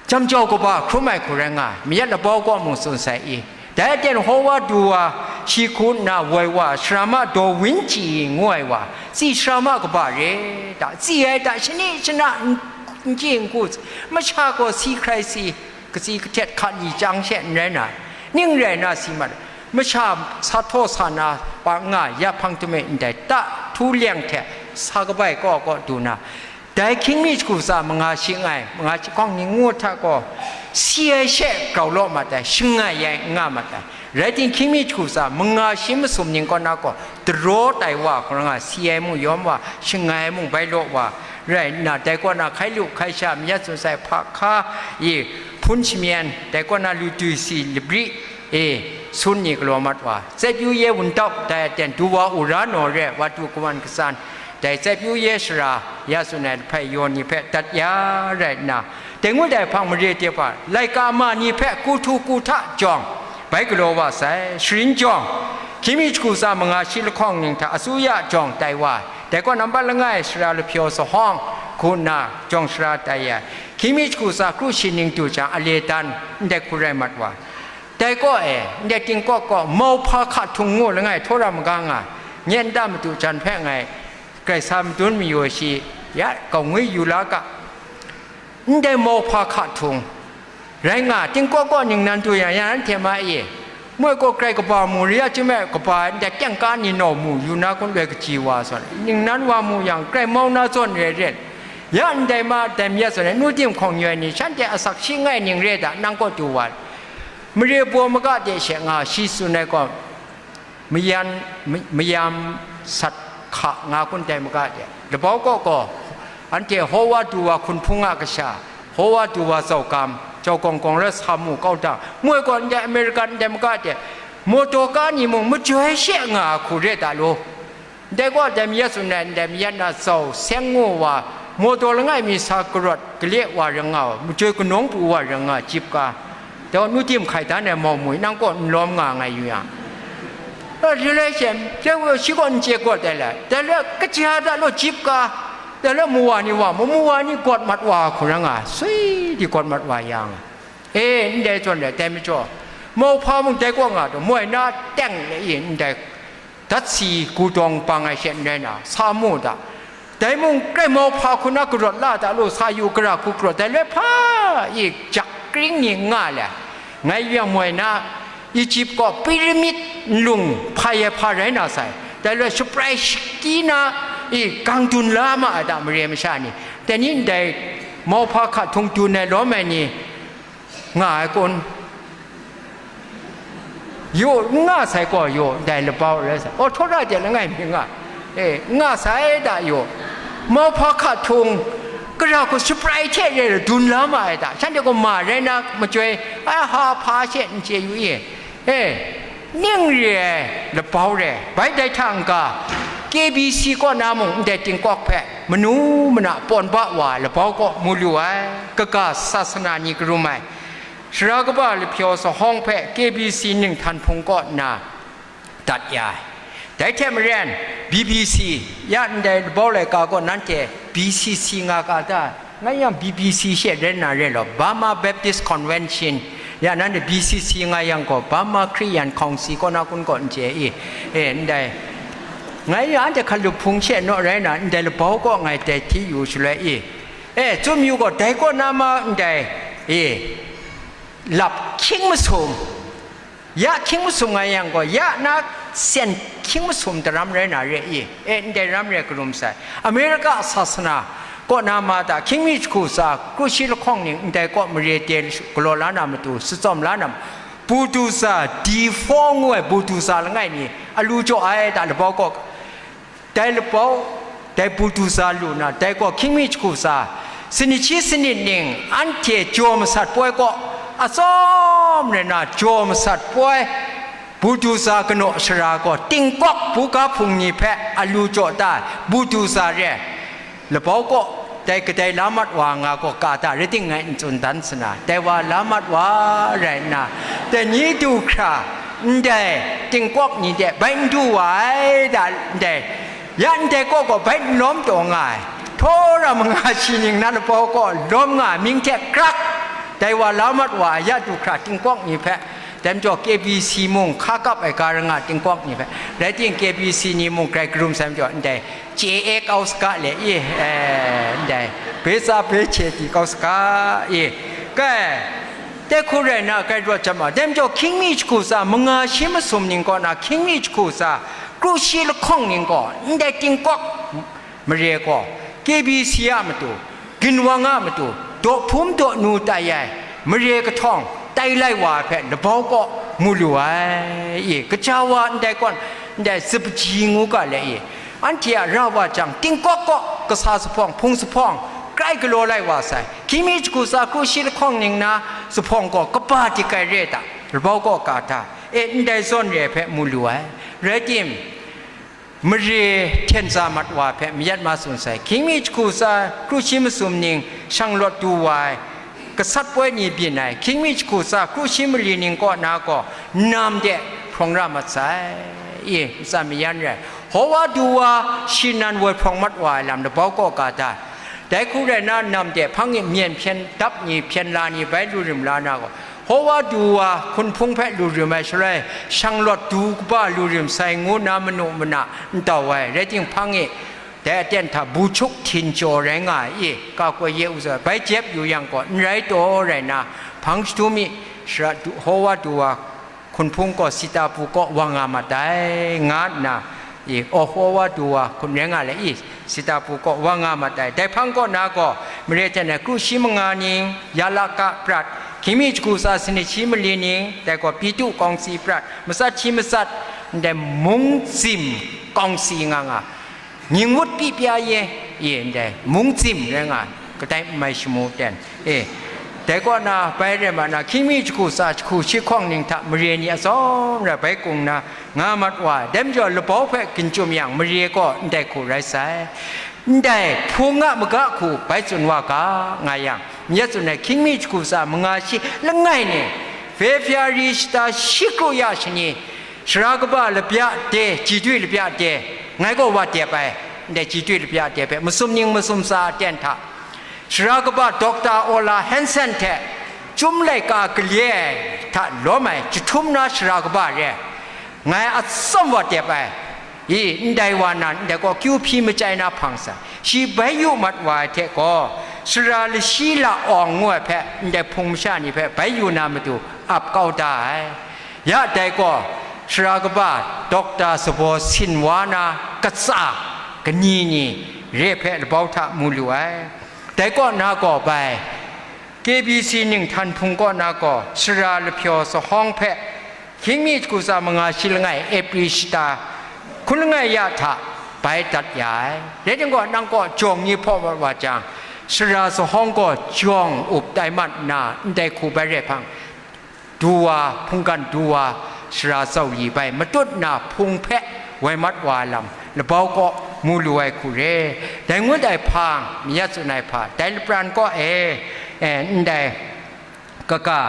jam jau kaba hkrum ai hku rai nga ai, mayat labau kaw mung tsun sai i. Dai aten Hawa du wa, shi hku nna woi wa, Sara ma daw wunchyi ngu ai wa, tsi sara ma kaba re ta, tsi ai ta, shani shana n-, n chyi n ku, masha gaw si hkrai si, katsi kahtet hka li chyang she n rai na, ning rai na si mat, masha sa htaw sa na pa nga ya hpang tame ndai ta htu leng hte sa kabai kaw kaw du na, dai hkying mi jahku tsa manga shi ngai, manga shi hkawng ni ngu hta gaw, si ai she grau law mat ai, shangai ai n nga mat ai. Rai ting, hkying mi jahku tsa manga shi masum ning kaw na gaw, daraw tai wa, hkawng nga si ai mung yawm wa, shangai ai mung bai law wa, rai nna, dai kaw na hkai lu hkai sha, mayat tsun sai hpa hka i, hpun shamyen, dai kaw na lu twi si labri e, sun ni galaw mat wa, Tsep Yu Ye Wun Tau, dai aten du wa Ura Naw re, wa du kawan katsan, dai Tsep Yu Ye Sara, ya tsun ai lahpai yaw ni hpe dat ya rai nna, dai ngut ai hpang mare de hpa, laika ma ni hpe ku htu ku hta jawng, bai galaw wa sai, sharin jawng, hkying mi jahku tsa manga shi lahkawng ning hta asuya jawng tai wa, dai kaw nambat langai sara lahpyaw sa hawng, hku nna jawng sara tai ya, hkying mi jahku tsa kru shi ning du jang, a le dan, ndai hku rai mat wa. Dai kaw e, ndai tingkawk kaw, mauhpa hka htung ngu langai htaw ra maga nga, nye nta madu jan hpe ngai grai sa madun mayu ai shi, ya, kau ngwi yu la ga. Ndai mauhpa hka htung, rai nga, tingkawk kaw ningnan du yang, ya nanhte ma e, moi kaw grai kaba mu re ya chyum ai, kaba ndai kyang ka ni naw mu yu na kun loi kaji wa zawn, ningnan wa mu yang, grai mau na zawn re ren, ya ndai ma, dai mayat zawn, nu tim hkawng yu ai ni, shanhte asak shi ngai ning re da, nang kaw du wa, mare baw maga de she nga, shi tsun ai gaw, mayan, ma-, mayam sat hka nga kun dai maga de, labau kaw gaw, anhte Hawa du wa hkunhpung a kasha, Hawa du wa zaugam, jau gawng gawng rai sa mu kau dang, moi gaw ndai American ndai maga de, motor ka ni mung majoi she nga ai hku re da lu. Ndai gaw, dai mayat tsun ai, ndai mayat na zau seng ngu wa, motor langai mi sa karawt gale wa rai nga, majoi kanawng pu wa rai nga, jip ka, dai gaw nu tim hkai dan ai mau mui, nang kaw n lawm nga ngai yu yang, eh, re lai she, shi gaw n chye gawt ai le, dai le kaja da law, jip ka, dai le mu wa ni wa mu, mu wa ni gawt mat wa hku rai nga, sui di gawt mat wa yang, e, ndai zawn le, dai majaw, mauhpa mung dai kaw nga taw, moi na teng le i, ndai dat si gudawng bang ai she n rai na, sa mu da. Dai mung, grai mauhpa hku na karawt la da lu, sa yu, gara hku karawt, dai loi hpa i jak kring ni n nga le, ngai yang moi na, Egypt kaw pyramid nlung hpai ai hpa rai na sai, dai loi shaprai shakti na i gang dun la ma ai da, mare masha ni, dai ni ndai mauhpa hka htung dun ai lawm ai ni, nga ai kun? Yu, n nga sai gaw yu, ndai labau rai sai. Aw, htaw ra de langai mi nga, e, n nga sai da yu. Mauhpa hka htung, gara hku shaprai hte re ai dun la ma ai da. Shanhte gaw ma rai na majoi, ai ha hpa she n chye yu i? E, ning re ai labau re, bai dai hta n-ga, K B C kaw na mung ndai tingkawk hpe manu mana pawn ba wa ai labau kaw mu lu ai, kaga sasana ni karum ai, Sara kaba lahpyaw sa hawng hpe K B C ninghtan hpung kaw nna dat ya ai. Dai hte maren, B B C, ya ndai labau laika gaw nanhte B C C nga ga ta? Ngai yang B B C she rai na re law, Burma Baptist Convention, ya nanhte B C C nga yang gaw, Burma Christian Council kaw na kun gaw n chye i? E, ndai, ngai yang anhte hkalup hpung she naw rai na, ndai labau kaw ngai dai hti yu shaloi i? E, tsun yu gaw, dai kaw na ma ndai, e, lap hkying masum, ya hkying masum nga yang gaw, ya na sen hkying masum daram rai na re i? E, ndai ram re karum sai. Amerika sasana kaw na ma ta, hkying mi jahku tsa, kru shi lahkawng ning ndai kaw mare te galaw la na matu, shatsawm la na, buduza, D four ngu ai buduza langai mi, alu jaw ai ta labau kaw, dai labau, dai buduza lu na, dai gaw hkying mi jahku tsa, Sanit shi sanit ning anhte jaw masat poi kaw, atsawm rai na jaw masat poi, Buduza kanaw sara gaw tingkawk buga hpung ni hpe alu jaw ta ai, Buduza re ai. Labau kaw dai kadai la mat wa nga gaw ka ta rai ting ngai n tsun dan sana, dai wa la mat wa rai nna, dai ni du hkra ndai tingkawk ni de bai n du wa ai da, ndai ya ndai kaw gaw bai n lawm taw nga ai. Htawra manga shi ning na labau kaw lawm nga ai, mying hte krak, dai wa la mat wa ai, ya du hkra tingkawk ni hpe, dai majaw K B C mung hka kap ai ga ranga tingkawk ni hpe, rai ting K B C ni mung grai karum sai majaw, ndai chye e kau saga le i, eh, ndai, besa bechye di kau saga i, kai, dai hku rai nna, grai rawt jam ma, dai majaw hkying mi jahku tsa manga shi masum ning kaw na, hkying mi jahku tsa kru shi lahkawng ning gaw, ndai tingkawk mare gaw, K B C a matu, ginwang a matu, daw hpum daw nu tai ai mare kahtawng tai lai wa ai hpe labau kaw mu lu ai, i, kaja wa ndai kaw, ndai zapaji ngu ga le i, anhte a ra wa jang, tingkawk kaw kasa zuphpawng, hpung zuphpawng, grai galaw lai wa sai. Hkying mi jahku tsa kru shi lahkawng ning na zuphpawng gaw kaba dik ai re ai ta, labau kaw ka ta, e, ndai zawn re ai hpe mu lu ai. Rai tim, mare hten tsa mat wa hpe mayat ma tsun sai. Hkying mi jahku tsa kru shi masum ning shanglawt du wa ai, gasat poi ni byin ai, hkying mi jahku tsa kru shi mali ning kaw na gaw nam de hprawng ra mat sai. I, matsan mayan rai, hkawa du wa shi nan woi hprawng mat wa ai lam labau kaw ka da. Dai hku rai nna, nam de hpang e myen hpyen dap ni, hpyen la ni bai lu rim la na gaw, hkawa du wa hkunhpung hpe lu rim ai shaloi, shanglawt du kaba lu rim sai ngu nna manu mana n tau ai, rai ting hpang e dai aten hta buchuk htin jaw rai nga ai, i, ka koi ye u zaw, bai jep yu yang gaw, n rai taw rai nna, hpang shadu mi, shara du, hkawa du wa hkunhpung gaw sita pu kaw wa nga mat ai, nga nna, i, aw hkawa du wa hkun rai nga le, i, sita pu kaw wa nga mat ai. Dai hpang kaw na gaw, mare hten ai kru shi manga ning, ya laka prat, hkying mi jahku tsa sanit shi mali ning, dai gaw Pitu kawngsi prat, matsat shi matsat, ndai mung zim kawngsi nga nga, Nging wut pyi pya ye, ye ndai, mung zim rai nga ai, kadai n mai shamu ten, e, dai kaw na bai rai ma na, hkying mi jahku tsa jahku shi hkawng ning hta mare ni atsawm rai bai kung na nga mat wa ai. Dai majaw labau hpe ginchum yang, mare gaw ndai hku rai sai. Ndai hpung a maga hku bai tsun wa ga nga yang, myit tsun ai hkying mi jahku tsa manga shi langai ni, February shata shi kru ya shani, Sara kaba lapya de, ji dui lapya de, ngai gaw wa dep ai, ndai ji dui lapya de hpe masum ning masum tsa aten hta, sara kaba Doctor Ola Hansen hte chyum laika galye ai hta lawm ai jahtum na sara kaba re ai, ngai atsam wa dep ai, i, ndai wa nan, ndai gaw kyu hpyi machyai na hpang sai. Shi bai yu mat wa ai hte gaw, sara lashi la awng ngu ai hpe, ndai hpung masha ni hpe bai yu na matu ap kau da ai. Ya dai gaw, sara kaba Doctor Sabaw Sin wa na katsa kani ni re hpe labau hta mu lu ai. Dai kaw na gaw bai, K B C ninghtan hpung kaw na gaw, sara lahpyaw sahawng hpe, hkying mi jahku tsa manga shi langai, April shata hkun langai ya hta bai dat ya ai. Rai tim gaw, nang kaw jawng ni hpaw mat wa jang, sara sahawng gaw jawng up tai mat nna, ndai hku bai re hpang, du wa, hpunggan du wa, sara tsau li bai matut na hpung hpe woi mat wa ai lam, labau kaw mu lu ai hku re. Dai ngut ai hpang, mayat tsun ai hpa, dai lapran kaw e, e, ndai kaga,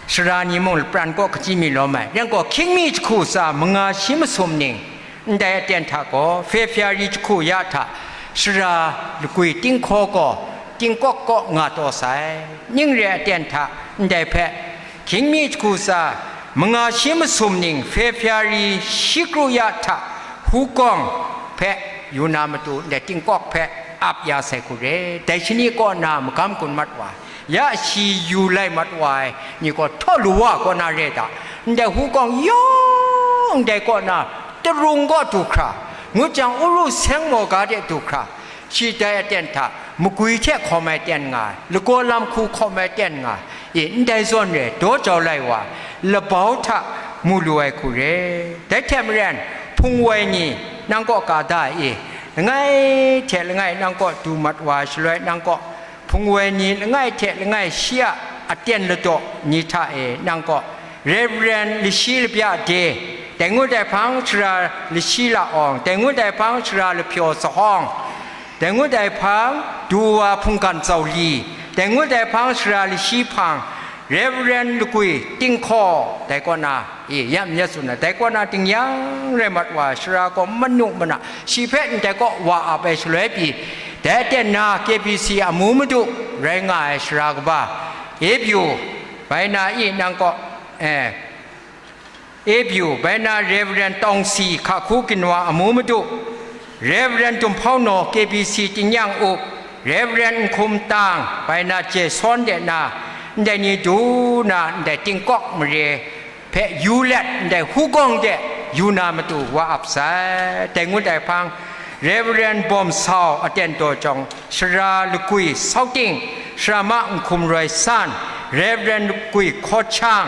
sara ni mung lapran kaw hkachyi mi lawm ai. Rai gaw, hkying mi jahku tsa manga shi masum ning, ndai aten hta gaw, February jahku ya hta, sara lagwi tinghkaw gaw, tingkawk kaw nga taw sai. Ning re ai aten hta, ndai hpe, hkying mi jahku tsa, manga shi masum ning, February shi kru ya hta, hukawng hpe yu na matu, ndai tingkawk hpe ap ya sai hku re. Dai shani kaw na magam gun mat wa, ya shi yu lai mat wa ai ni gaw, htaw lu wa kaw na re ta, ndai hukawng yawng ndai kaw na, tarung kaw du hkra, ngut jang, uru seng maw ga de du hkra, shi dai aten hta, magwi hte hkawm ai ten nga ai, lagaw lam hku hkawm ai ten nga ai, e, ndai zawn re, daw jau lai wa, labau hta mu lu ai hku re. Dai hte maren, hpung woi ni, nang kaw ka da ai, e, langai hte langai nang kaw du mat wa ai shaloi, nang kaw hpung woi ni langai hte langai shi a aten ladaw ni hta e, nang kaw Reverend lashi labya de, dai ngut dai hpang sara lashi la awng, dai ngut dai hpang sara lahpyaw sahawng, dai ngut dai hpang du wa hpunggan zau li, dai ngut dai hpang sara lashi hpang, Reverend Lagwi Tinghkaw, dai kaw na, e, ya myit tsun ai, dai kaw na tingnyang rai mat wa, sara gaw manu mana, shi hpe ndai kaw wa ap ai shaloi pyi, dai aten na K B C amu madu rai nga ai sara kaba, Apyu, bai na i nang kaw, e, Apyu, bai na Reverend Tawngsi Hkahku Ginwa amu madu, Reverend Tumhpau Naw K B C tingnyang up, Reverend Nhkum Tang, bai na Jason de na, ndai ni du na, ndai Tingkawk mare hpe yu let, ndai hugawng de yu na matu wa ap sai. Dai ngut dai hpang, Reverend Bawm Sau aten daw jawng, sara lagwi Sauting, sara ma Nhkum Roi San, Reverend lagwi Hkaw Chang,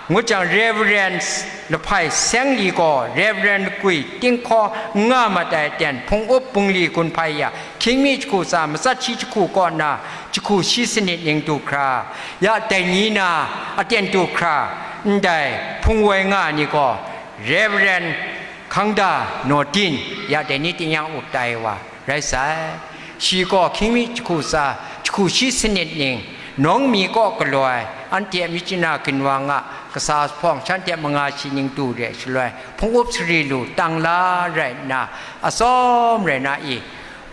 ngut jang Reverend Lahpai Seng Li gaw Reverend lagwi Tinghkaw n nga mat ai aten hpung up bungli gun hpai ya, hkying mi jahku tsa matsat shi jahku kaw na jahku shi sanit ning du hkra, ya dai ni na aten du hkra, ndai hpung woi nga ai ni gaw Reverend Hkangda Nawdin, ya dai ni tingnyang up tai wa rai sai. Shi gaw hkying mi jahku tsa, jahku shi sanit ning, nawng mi kaw galaw ai, anhte a myit chyanna ginwang a kasa hpawng, shanhte manga shi ning du re shaloi, hpung up sari lu tang la rai nna, atsawm rai na i,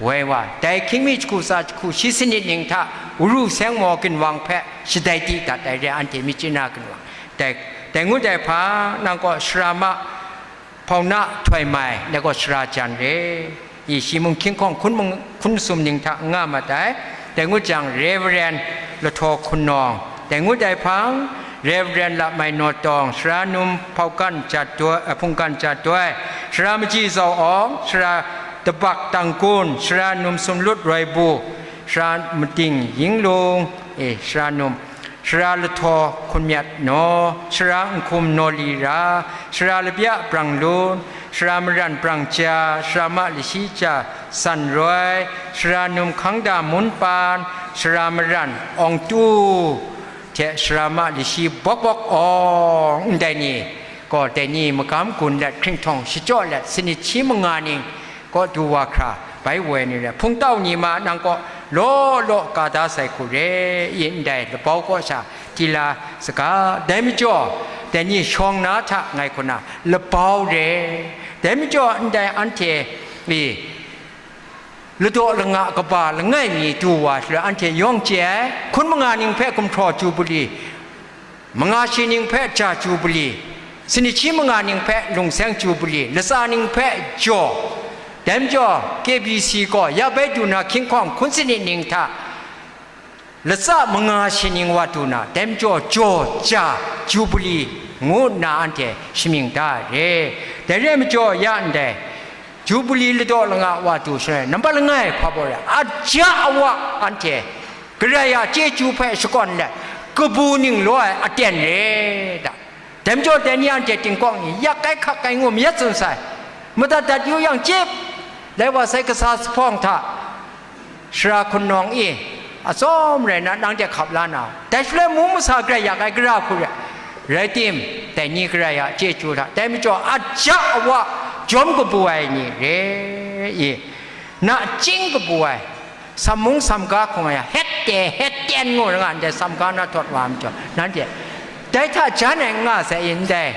woi wa, dai hkying mi jahku tsa, jahku shi sanit ning hta, Uru Seng Maw ginwang hpe shadai di dat ai re, anhte myit chyanna ginwang. Dai, dai ngut ai hpa, nang kaw sara ma, Hpau na Htoi Mai, dai gaw sara jan re. I shi mung hkying hkawng hkun mung-, hkun sum ning hta n nga mat ai. Dai ngut jang, Reverend Lahtaw Hkun Nawng, dai ngut ai hpang, Reverend Lamai Naw Tawng, sara num Hpau Gan Jat Doi, eh, Hpung Gan Jat Doi, sara maji Zau Awng, sara dabak Tang Kun, sara num Sumlut Roi Bu, sara mating Ying Lung, eh, sara num Sara Lahtaw Hkun Myat Naw, sara Nhkum Naw Li Ra, sara Labya Brang Lun, sara Maran Brang Ja, sara ma Lashi Ja San Roi, sara num Hkangda Mun Pan, sara Maran Awng Tu, hte sara ma Lashi Bawk Bawk Awng, ndai ni gaw dai ni magam gun let hkringhtawng shachyaw let sanit shi manga ning kaw du wa hkra, bai woi ni rai, hpungtau ni ma nang kaw law law ka da sai hku re i, ndai labau kaw sha tila saga, dai majaw, dai ni shawng na hta ngai hku na labau re, dai majaw, ndai anhte i ladaw langa kaba langai mi du wa shaloi, anhte yawng chye ai, hkun manga ning hpe gumhpraw Jubili, manga shi ning hpe ja Jubili, sanit shi manga ning hpe lungseng Jubili, latsa ning hpe jaw, dai majaw K B C gaw ya bai du na hkying hkawng hkun sanit ning hta, latsa manga shi ning wa du na, dai majaw jaw ja Jubili ngu nna anhte shamying da ai re. Dai re ai majaw ya ndai, Jubili ladaw langa wa du shaloi, nampat langai hpa baw re, aja awa anhte Karai a chyeju hpe shakawn let, kabu ning law ai aten re da. Dai majaw dai ni anhte tingkawng ni yak kai hkak kai ngu mayat tsun sai. Madat dat yu yang chyip, lai wa sai kasa jahpawng hta, sara hkun nawng e, atsawm rai na, nang de hkap la na, dai shaloi mu masa garai yak ai gara hku re, rai tim, dai ni Karai a chyeju hta, dai majaw aja awa jawm kabu ai ni re i, nachying kabu ai, sam mung sam ga hkung ai, het de het ten ngu ra nga ndai, sam ga na htawt wa ai majaw, nanhte dai hta jan ai n nga sai i, ndai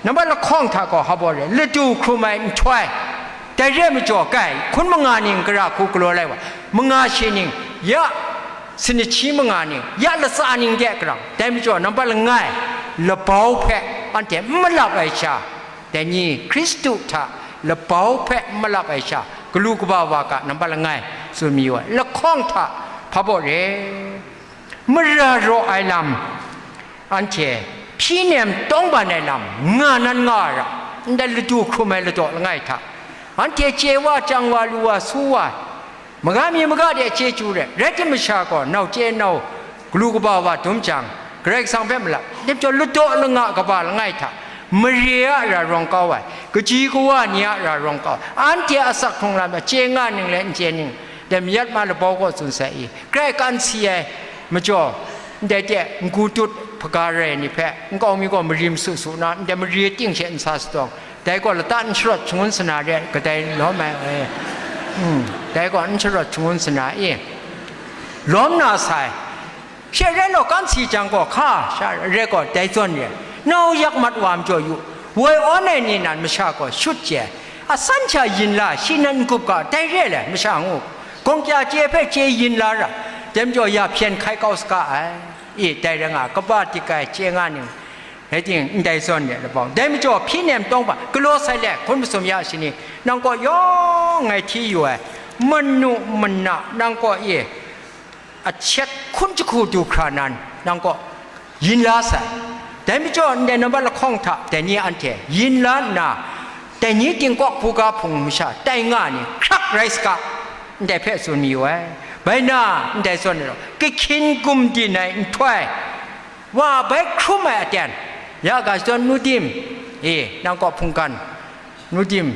nampat lahkawng hta gaw hpa baw re, ladu hkrum ai nhtoi, dai re ai majaw, kai, hkun manga ning gara hku galaw lai wa, manga shi ning, ya sanit shi manga ning, ya latsa ning de karang, dai majaw nampat langai, labau hpe anhte n malap ai sha, dai ni Hkristu hta labau hpe n malap ai sha, galu kaba wa ga nampat langai tsun mayu ai, lahkawng hta hpa baw re, mara raw ai lam, anhte hpyi nem tawng ban ai lam nga nan nga ai ra, ndai ladu hkrum ai ladaw langai hta, anhte chye wa, chyang wa, lu wa, su wa, maga mi maga de chyeju re, rai tim masha gaw nau chye nau galu kaba wa dum jang, Karai Kasang hpe malap, dai majaw ladaw langa kaba langai hta, mare a ra rawng kau ai, kaji kawa ni a ra rawng kau ai, anhte a asak hkrung lam e chye nga ning le n chye ning, Dai Mayat ma labau gaw tsun sai i, grai kan si ai majaw, ndai hte n-gu tut hpaga rai ni hpe nkau mi gaw mari masu su na, ndai mari ting she n sa sadawng, dai gaw lata n sharawt shangun sana re, kadai lawm ai, e, mm, dai gaw n sharawt shangun sana i, lawm na sai. She rai law, kan si jang gaw, hka sha rai gaw, dai zawn re, nau yak mat wa majaw yu, woi awn ai ni nan masha gaw shut chye, asan sha yin la, shi nan n-gup ga, dai re ai masha ngu, gawng kya chye hpe chye yin la ra, dai majaw ya hpyen hkai kau saga ai, i, dai rai nga, kaba dik ai chye nga ning, rai ting, ndai zawn re labau, dai majaw hpyi nem tawng hpa, galaw sai let, hkun masum ya shani, nang kaw yawng ngai hti yu ai, manu mana nang kaw e, a chet hkun jahku du hkra nan, nang kaw yin la sai. Dai majaw, ndai nambat lahkawng hta dai ni anhte yin la nna, dai ni tingkawk buga hpung masha tai nga ni hkrak rai saga, ndai hpe tsun mayu ai. Bai na, ndai zawn e, kahkyin gumdin ai nhtoi, wa bai hkrum ai aten, ya ga shadawn Nudim, e, nang kaw hpunggan, Nudim,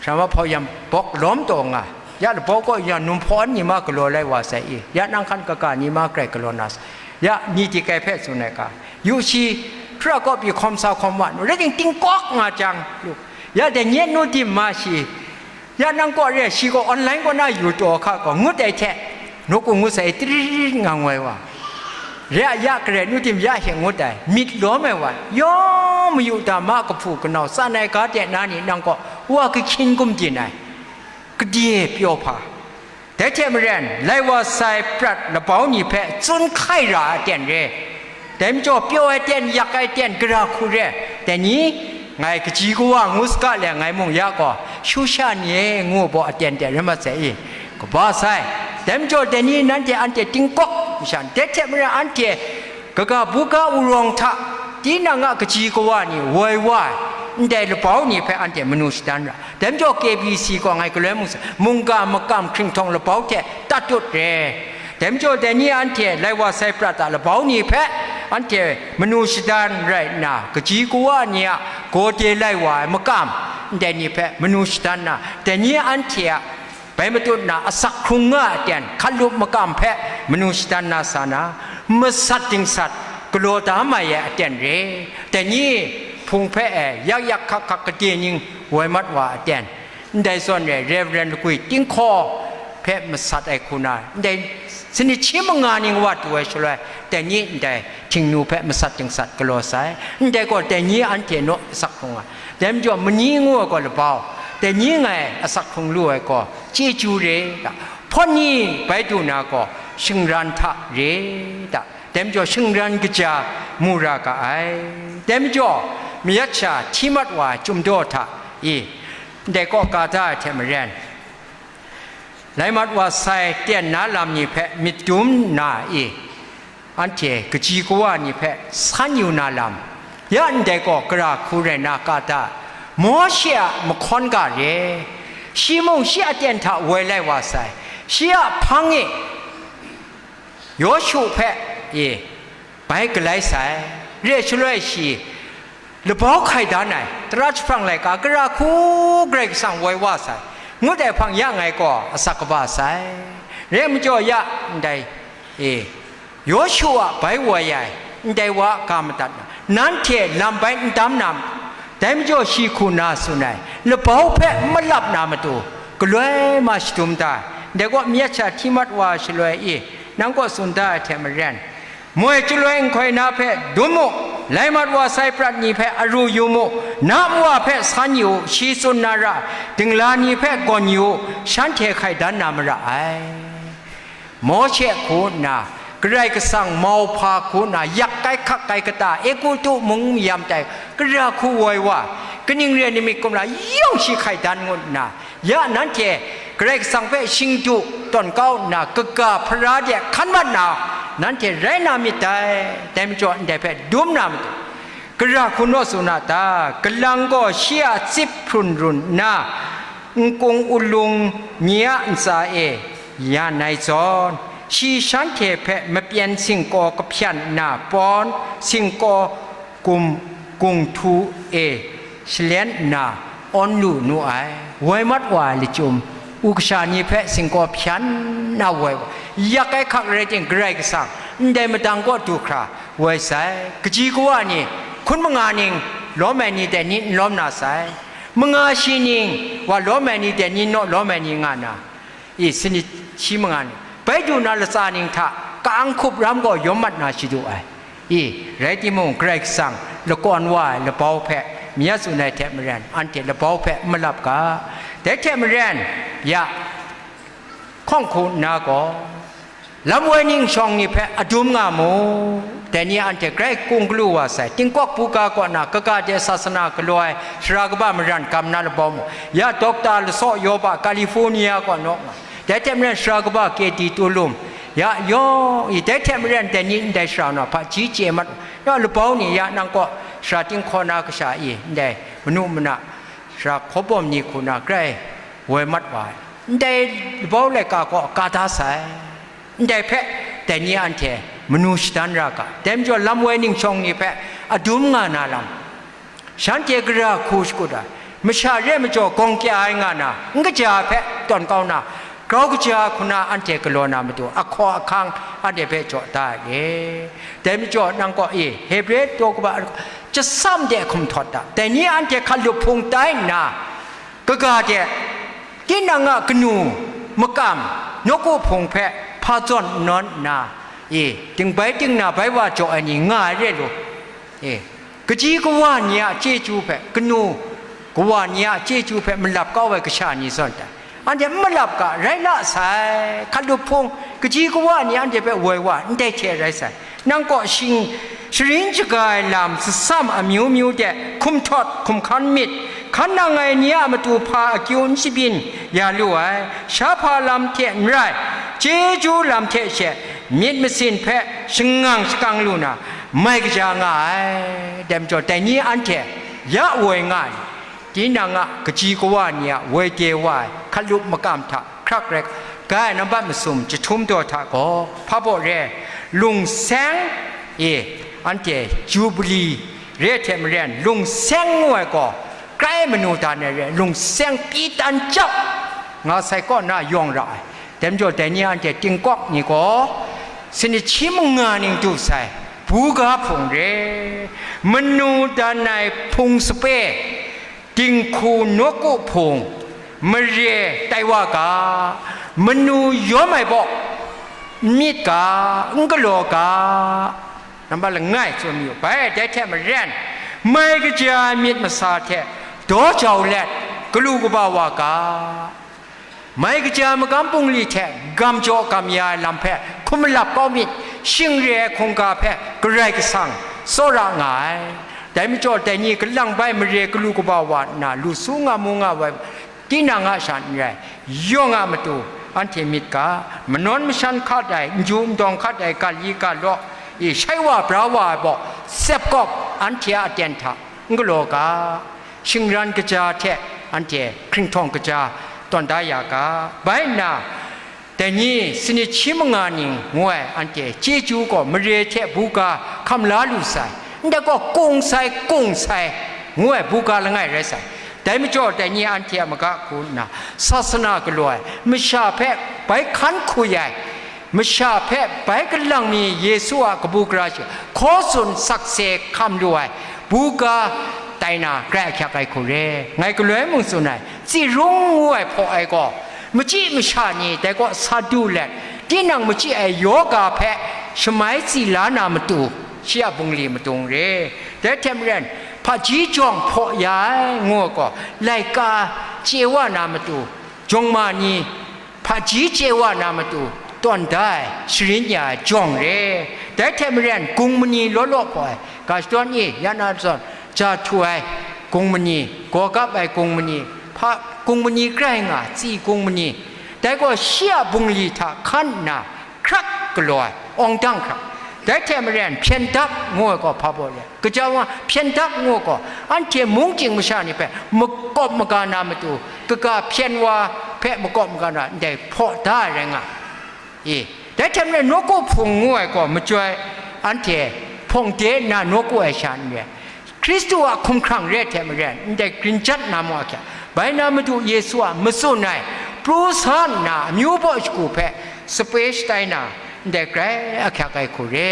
Sharama hpau yam bawk lawm taw nga, ya labau kaw ya num hpawn ni ma galaw lai wa sai i, ya nang hkan kaga ni ma grai galaw na sai, ya ni di kai hpe tsun ai ga, yu shi, hkra kaw pyi hkawm sa hkawm wa nu, rai ting, tingkawk nga jang, yu, ya dai nye Nudim ma shi, ya nang kaw re, shi gaw online kaw na yu taw hka gaw, ngut ai hte, nawku ngut sai, tiri nga ngoi wa, re a ya, gare Nudim ya hte ngut ai, myit lawm ai wa, yawng mayu da ma kahpu kanau tsan ai ga de na ni nang kaw wa kahkyin gumdin ai, kadye pyaw hpa. Dai hte maren, lai wa sai prat labau ni hpe tsun hkai ra ai aten re. Dai majaw, pyaw ai ten, yak ai ten, gara hku re, dai ni, ngai kaji kawa ngu saga le ngai mung ya gaw, Shusha ni e ngu baw aten de rai mat sai i, kaba sai. Dai majaw, dai ni nanhte anhte tingkawk masha, dai hte maren anhte kaga buga wurawng hta, tinang a kaji kawa ni woi wa ai, ndai labau ni hpe anhte manu shadan ra. Dai majaw, K B C gaw ngai galoi mung sa, mungga makam hkringhtawng labau hte tat tut re. Dai majaw, dai ni anhte lai wa sai prat a labau ni hpe anhte manu shadan rai nna, kaji kawa ni a gawde lai wa ai makam ndai ni hpe manu shadan nna, dai ni anhte a bai matut na asak hkrung nga ai aten, hkalup makam hpe manu shadan na sa na, masat dingsat galaw da mai ai aten re. Dai ni hpung hpe e yak yak hkak hkak gade ning woi mat wa ai aten, ndai zawn re, Reverend Lagwi Tinghkaw hpe masat ai hku na, ndai sanit shi manga ning wa du ai shaloi, dai ni ndai htingnu hpe masat dingsat galaw sai. Ndai gaw, dai ni anhte naw asak hkrung ai. Dai majaw, mani ngu ai gaw labau, dai ni ngai asak hkrung lu ai gaw chyeju re, ta, hpawt ni bai du na gaw shingran hta re, ta, dai majaw shingran kaja mu ra ga ai. Dai majaw, mayat sha hti mat wa ai chyumdaw hta i, ndai kaw ka da ai hte maren, lai mat wa sai ten na lam ni hpe myit dum nna i, anhte kaji kawa ni hpe san yu na lam, ya ndai gaw gara hku rai na ka ta? Mawshe a mahkawn ga re, shi mung shi aten hta woi lai wa sai, shi a hpang e Yawshu hpe e bai galai sai, re shaloi shi labau hkai dan ai, tara jahprang laika gara hku Karai Kasang woi wa sai, ngut ai hpang ya ngai gaw asak kaba sai, re majaw ya ndai e, Yawshu a bai woi ai, ndai wa a ga madat na, nanhte lam bai n dam na, dai majaw shi hku na tsun ai, labau hpe malap na matu, galoi ma shadum da ai, ndai kaw mayat sha hti mat wa shaloi i, nang kaw tsun da ai hte maren, moi chyaloi nhtoi na hpe dum mu, lai mat wa sai prat ni hpe aru yu mu, na nwa hpe san yu u, shi tsun na ra ai dingla ni hpe gawn yu u, shanhte hkai dan na mara ai. Mawshe hku nna, Karai Kasang mauhpa hku nna yak kai hkak kai kata, Egutu mung mayam tai, gara hku woi wa, kaning re ai myit kumla yawng shi hkai dan ngut nna, ya nanhte Karai Kasang hpe shingdu tawn kau nna, kaga hpara de hkan mat na, nanhte rai na myit dai, dai majaw ndai hpe dum na matu, gara hku naw tsun a ta? Kalang gaw shi a tsip hprun run nna, nkung ulung ni a ntsa e yan ai zawn, shi shanhte hpe mapyen singkaw kahpyan nna pawn singkaw kum, gung htu e shalen nna awn lu nu ai. Woi mat wa ai lachyum, u kasha ni hpe singkaw hpyan na woi, yak ai hkak rai ting, Karai Kasang ndai madang kaw du hkra woi sai. Kaji kawa ni, hkun manga ning lawm ai ni dai ni n lawm na sai, manga shi ning wa lawm ai ni dai ni naw lawm ai ni nga na, i, sanit shi manga ni, bai du na latsa ning hta ka-ang hkup ram gaw yawm mat na shadu ai. I, rai timung, Karai Kasang lakawn wa ai labau hpe mi a tsun ai hte maren, anhte labau hpe n malap ga. Dai hte maren, ya, hkawng hku nna gaw, lam woi ning shawng ni hpe adum nga mu. Dai ni anhte grai kung galu wa sai, tingkawk buga kaw na kaga de sasana galaw ai sara kaba maran gam na labau mu. Ya, dokta lasaw yaw ba California kaw naw nga, dai hte maren sara kaba K T Tulum, ya, yawng i, dai hte maren dai ni ndai sara na hpaji chye mat, ya, labau ni, ya, nang kaw sara ting hkaw na kasha i, ndai manu mana sara hkawbawm ni hku na grai woi mat wa ai, ndai labau laika kaw ka da sai. Ndai hpe dai ni anhte manu shadan ra ga, dai majaw lam woi ning shawng ni hpe adum nga na lam, shanhte gara hku shakut ai, masha re ai majaw gawng kya ai nga na, n kaja hpe tawn kau na, grau kaja hku na anhte galaw na matu, ahkaw ahkang anhte hpe jaw da ai re. Dai majaw nang kaw, e, Hebre daw kaba, jasam de hkum htawt da, dai ni anhte hkalup hpung tai nna, kaga de, tinang a kanu makam, nawku hpung hpe hpa zawn n nawn nna, e, dingbai dingna bai wa jaw ai ni nga ai re lu, e, kaji kawa ni a chyeju hpe, kanu kawa ni a chyeju hpe malap kau ai kasha ni zawn tai. Anhte n malap ga, rai la sai, hkalup hpung, kaji kawa ni anhte hpe woi wa, ndai hte rai sai. Nang kaw shing, sharin shaga ai lam, jasam amyu myu de hkum htawt hkum hkan myit, hkan nang ai ni a matu hpa akyu n shabyin ya lu ai, shahpa lam hte n rai, chyeju lam hte she myit masin hpe shangang shakang lu na, mai kaja nga ai. Dai majaw, dai ni anhte ya woi nga ai, tinang a kaji kawa ni a woi de wa ai hkalup makam hta hkrak rai, ga ai nambat masum jahtum daw hta gaw, hpa baw re, lung seng, e, anhte Jubili re hte maren, lung seng ngu ai gaw, grai manu dan ai re, lung seng pyi tan jap nga sai kaw na yawng ra ai. Dai majaw, dai ni anhte tingkawk ni gaw, sanit shi manga ning du sai, buga hpung re, manu dan ai hpung sape, dinghku nawku hpung mare tai wa ga, manu yawm ai baw n myit ga, n galaw ga, nambat langai tsun mayu, bai dai hte maren, mai kaja ai myit masa hte daw jau let galu kaba wa ga, mai kaja magam bungli hte gam jaw gam ya ai lam hpe hkum malap kau myit, shing re ai hkungga hpe Karai Kasang tsawra nga ai. Dai majaw, dai ni kalang bai mare galu kaba wa nna lu su nga mu nga wai, tinang a sha n rai, yawng a matu anhte myit ga, manawn mashan hkat ai, n ju n dawng hkat ai, gali ga law, i, shai wa bra wa ai baw, tsep kawp anhte a aten hta n galaw ga, shingran kaja hte anhte hkringhtawng kaja tawn da ya ga. Bai nna, dai ni sanit shi manga ning ngu ai anhte chyeju gaw mare hte buga hkam la lu sai, ndai gaw kung sai, kung sai ngu ai buga langai rai sai. Dai majaw, dai ni anhte a maga hku nna, sasana galaw ai, masha hpe bai hkan hkui ai, masha hpe bai kalang mi Yesu a kabu gara shi hkaw tsun sakse hkam lu ai, buga tai na grai ahkyak ai hku re. Ngai galoi mung tsun ai, Tsi Rung ngu ai hpaw ai gaw, machyi masha ni dai kaw sa du let, tinang machyi ai yoga hpe shamai tsi la na matu, shi a bungli madung re. Dai hte maren, hpaji jawng hpaw ya ai ngu ai gaw, laika chye wa na matu, jawng ma ni, hpaji chye wa na matu tawn da ai, sharin ya ai jawng re. Dai hte maren, gung mani law law hpaw ai, ga shadawn e, ya na zawn, ja htu ai gung mani, gaw gap ai gung mani, hpa gung mani grai nga, tsi gung mani, dai gaw shi a bungli hta hkan nna, hkrak galaw ai, awng dang hkrak. Dai hte maren, hpyen dap ngu ai gaw hpa baw re, kaja wa hpyen dap ngu ai gaw, anhte mungchying masha ni hpe makawp maga na matu, kaga hpyen wa hpe makawp maga na ndai hpaw da ai rai nga. I, dai hte maren, nawku hpung ngu ai gaw, machyoi anhte hpawng de nna nawku ai sha n re, Hkristu a hkumhkrang re ai hte maren, ndai grin jat na mu ahkyak, bai na Madu Yesu a matsun ai pru sa nna, amyu baw shagu hpe sape shatai na, ndai grai ahkyak ai hku re.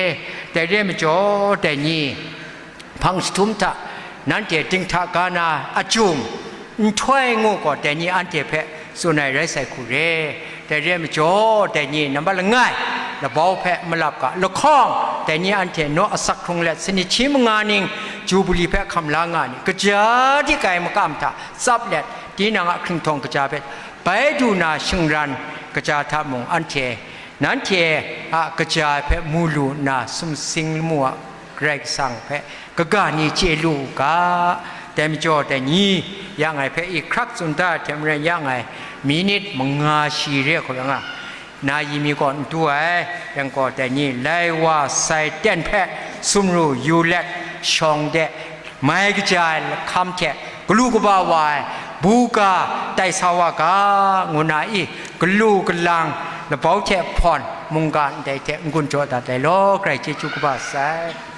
Dai re ai majaw, dai ni, hpang jahtum hta nanhte dinghta ga na a jum, nhtoi ngu gaw, dai ni anhte hpe tsun ai rai sai hku re. Dai re ai majaw, dai ni nambat langai, labau hpe malap ga, lahkawng, dai ni anhte naw asak hkrung let, sanit shi manga ning Jubili hpe hkam la nga ni, kaja dik ai makam hta tsap let, tinang a hkringhtawng kaja hpe bai du na shingran kaja hta mung, anhte, nanhte a kaja ai hpe mu lu nna, sumsing lamu a Karai Kasang hpe kaga ni chye lu u ga. Dai majaw, dai ni, ya ngai hpe i hkrak tsun da ai hte maren, ya ngai minit manga shi re hkau yang a, na yi mi gaw n du ai, yang gaw, dai ni, lai wa sai ten hpe sumru yu let, shawng de mai kaja ai lahkam hte galu kaba wa ai buga tai sa wa ga, ngu na i, galu galang, labau hte hpawn, mungga ndai hte n-gun jaw dat ai law, Karai chyeju kaba sai.